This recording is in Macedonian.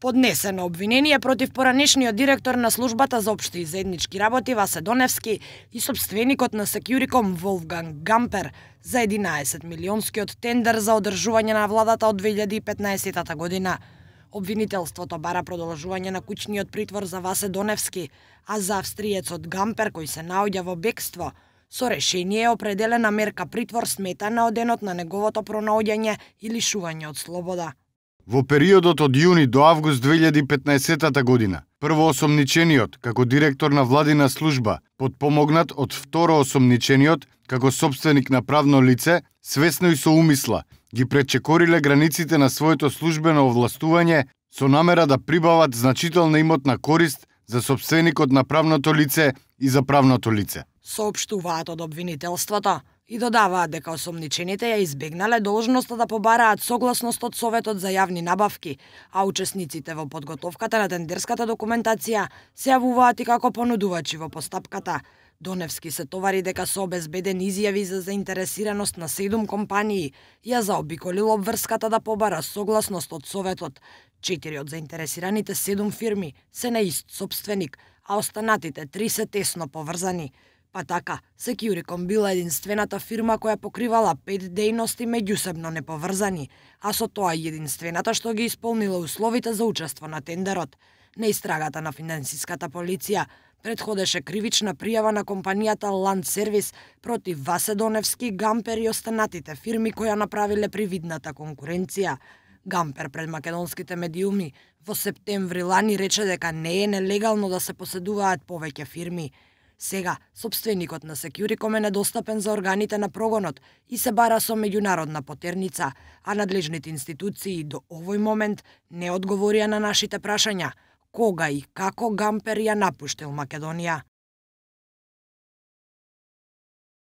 Поднесено обвинение против поранешниот директор на службата за општи и заеднички работи Васе Доневски и собственикот на Секјуриком Волфганг Гампер за 11 милионскиот тендер за одржување на владата од 2015 година. Обвинителството бара продолжување на куќниот притвор за Васе Доневски, а за австриецот Гампер, кој се наоѓа во бегство, со решение е определена мерка притвор сметана од денот на неговото пронаоѓање и лишување од слобода. Во периодот од јуни до август 2015 година, првоосомничениот како директор на владина служба, подпомогнат од второосомничениот како собственик на правно лице, свесно и со умисла, ги пречекориле границите на своето службено овластување со намера да прибават значителна имотна корист за собственикот на правното лице и за правното лице. Соопштуваат од обвинителството и додаваат дека осомничените ја избегнале должноста да побараат согласност од Советот за јавни набавки, а учесниците во подготовката на тендерската документација се јавуваат и како понудувачи во постапката. Доневски се товари дека со обезбедени изјави за заинтересираност на 7 компании ја заобиколил обврската да побара согласност од Советот. 4 од заинтересираните 7 фирми се на ист собственик, а останатите 3 се тесно поврзани. Па така, Секјуриком била единствената фирма која покривала 5 дејности меѓусебно неповрзани, а со тоа и единствената што ги исполнила условите за учество на тендерот. На истрагата на финансиската полиција предходеше кривична пријава на компанијата Land Service против Васе Доневски, Гампер и останатите фирми која направиле привидната конкуренција. Гампер пред македонските медиуми во септември лани рече дека не е нелегално да се поседуваат повеќе фирми. Сега, собственикот на Секјуриком е недостапен за органите на прогонот и се бара со меѓународна потерница, а надлежните институции до овој момент не одговорија на нашите прашања кога и како Гампер ја напуштил Македонија.